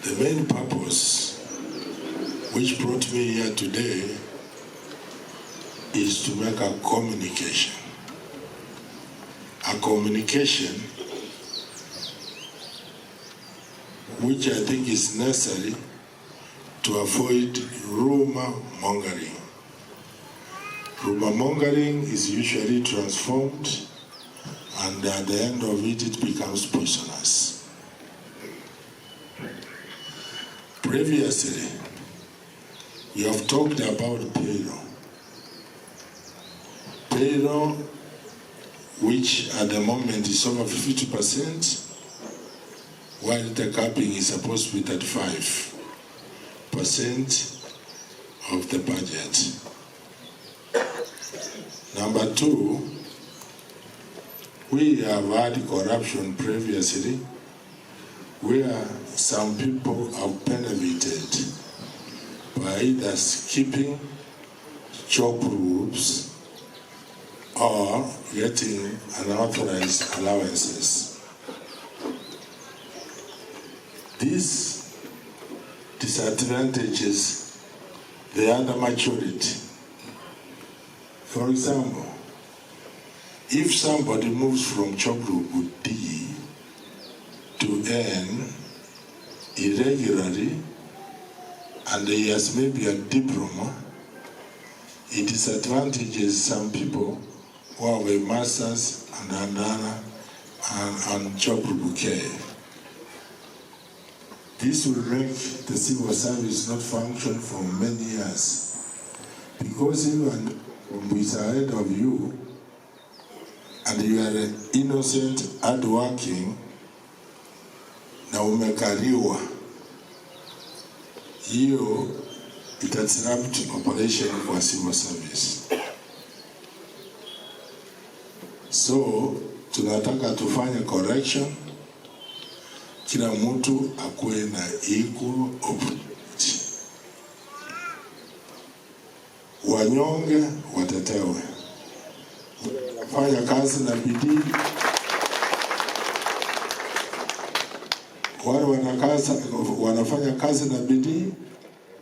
The main purpose which brought me here today is to make a communication. A communication which I think is necessary to avoid rumor mongering. Rumor mongering is usually transformed, and at the end of it, it becomes poisonous. Previously, we have talked about payroll. Payroll, which at the moment is over 50%, while the capping is supposed to be 35% of the budget. Number two, we have had corruption previously where some people have benefited by either skipping job groups or getting unauthorized allowances. These disadvantages the other majority. For example, if somebody moves from job group D to N irregularly and he has maybe a diploma, it disadvantages some people who have a master's and another and job group K. This will make the civil service not function for many years, because even who is ahead of you and you are innocent, hardworking, na umekariwa, hiyo ita disrupt operation kwa civil service. So tunataka tufanye correction, kila mtu akuwe na equal opportunity. Wanyonge watetewe, fanya kazi na bidii. Wale wanafanya kazi na bidii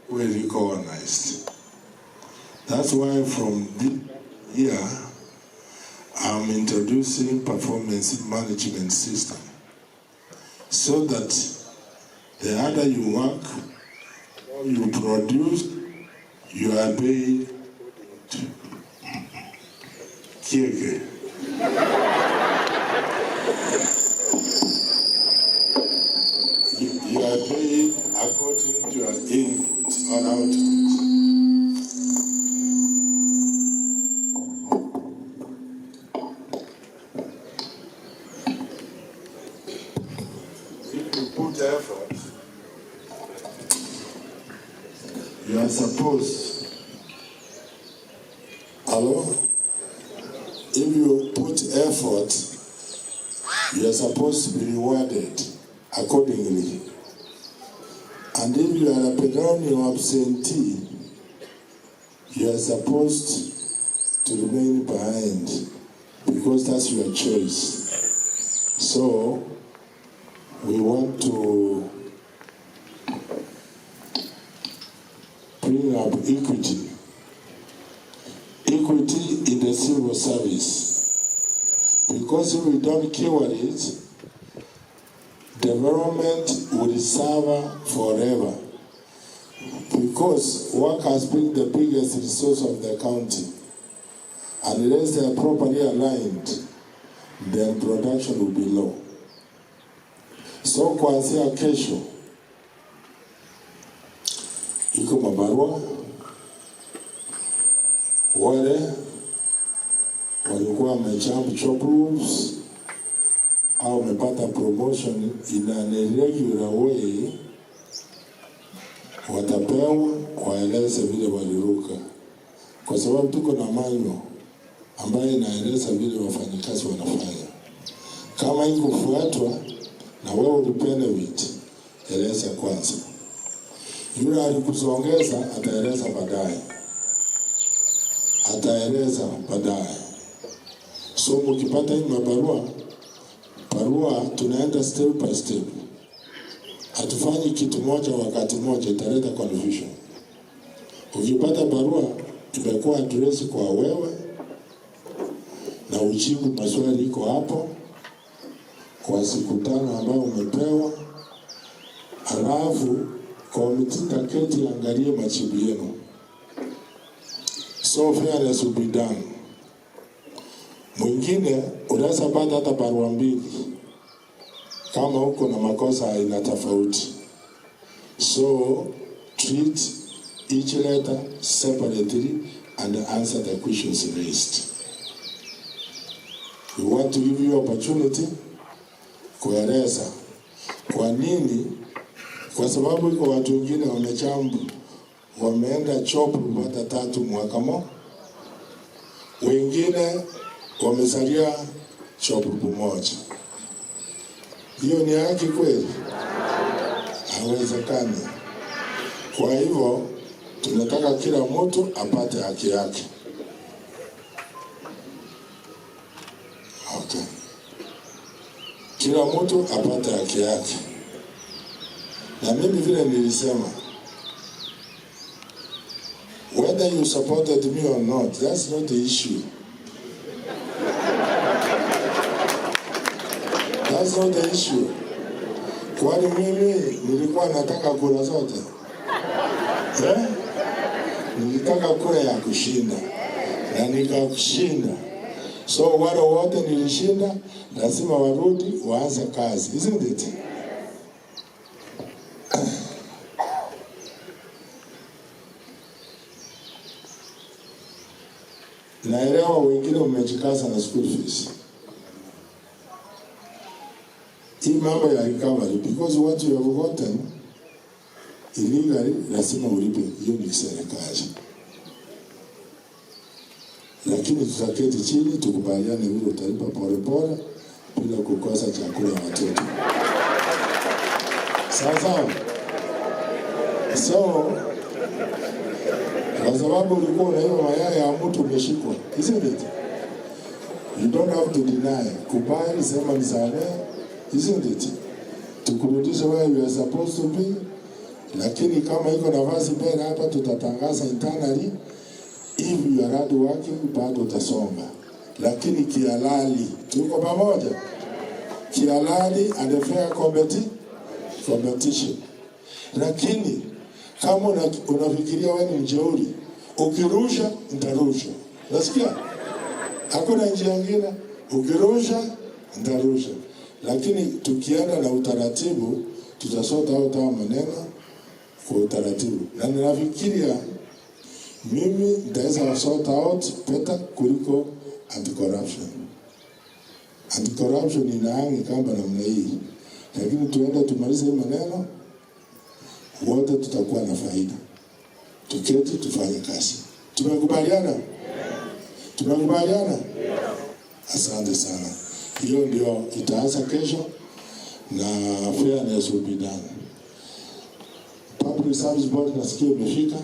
will recognized. That's why from this year I'm introducing performance management system, so that the harder you work, you produce, you are paid. Kiege. You are paid according to your input or output. If you put effort, you are supposed, hello? If you put effort, you are supposed to be rewarded accordingly. And if you are a perennial absentee, you are supposed to remain behind because that's your choice. So we want to bring up equity. Equity in the civil service. Because if we don't cure it, development will suffer forever. Because work has been the biggest resource of the county. Unless they are properly aligned, then production will be low. So kuanzia kesho iko mabarua wale walikuwa wamejump job groups au wamepata promotion in an irregular way, watapewa waeleze vile waliruka, kwa sababu tuko na manual ambayo inaeleza vile wafanyikazi wanafanya. Kama ikufuatwa na wewe ulibenefit, eleza kwanza. Yule alikusongeza ataeleza baadaye, ataeleza baadaye. So mkipata hii mabarua, barua tunaenda step by step. Hatufanyi kitu moja wakati moja, italeta confusion. Ukipata barua imekuwa address kwa wewe na ujibu maswali iko hapo kwa siku 5 ambayo umepewa, halafu committee itaketi angalie majibu yenu. So fairness will be done. Mwingine unaweza pata hata barua mbili kama uko na makosa aina tofauti. So treat each letter separately and answer the questions raised. We want to give you opportunity kueleza kwa nini, kwa sababu iko watu wengine wamejump, wameenda job hata 3 mwaka moja, wengine wamesalia job moja. Hiyo ni haki kweli? Haiwezekani. Kwa hivyo tunataka kila mtu apate haki yake. Okay. Kila mtu apate haki yake. Na mimi vile nilisema, whether you supported me or not, that's not the issue. That's not the issue. Kwani mimi nilikuwa nataka kura zote? Nilitaka kura ya kushinda na nikashinda. So wale wote nilishinda, lazima warudi waanze kazi, isn't it? Naelewa wengine mmejikaza na school fees. Hii mambo ya recovery, because what you have gotten illegally, lazima ulipe. Hiyo ni serikali. Lakini tutaketi chini tukubaliane vile utalipa pole pole bila kukosa chakula ya watoto. Sawa sawa. So kwa sababu ulikuwa unaiba mayai ya mtu umeshikwa, isn't it? You don't have to deny. Kubali, sema nisamehe, isn't it? Tukurudishe where you are supposed to be. Lakini kama iko nafasi mbele hapa tutatangaza internally. If you are hard working, bado utasonga. Lakini kihalali, tuko pamoja. Kihalali and a fair competition. Lakini kama unafikiria wewe ni mjeuri, ukirusha nitarusha. Nasikia? Hakuna njia nyingine, ukirusha nitarusha. Lakini tukienda na utaratibu tutasota out haya maneno kwa utaratibu. Na ninafikiria mimi nitaweza sort out better kuliko anti-corruption. Anti-corruption inaangi kamba namna hii. Lakini tuende tumalize hii maneno, wote tutakuwa na faida. Tuketi tufanye kazi. Tumekubaliana? Tumekubaliana? Asante sana. Hiyo ndio itaanza kesho na fairness will be done. Public Service Board nasikia imefika.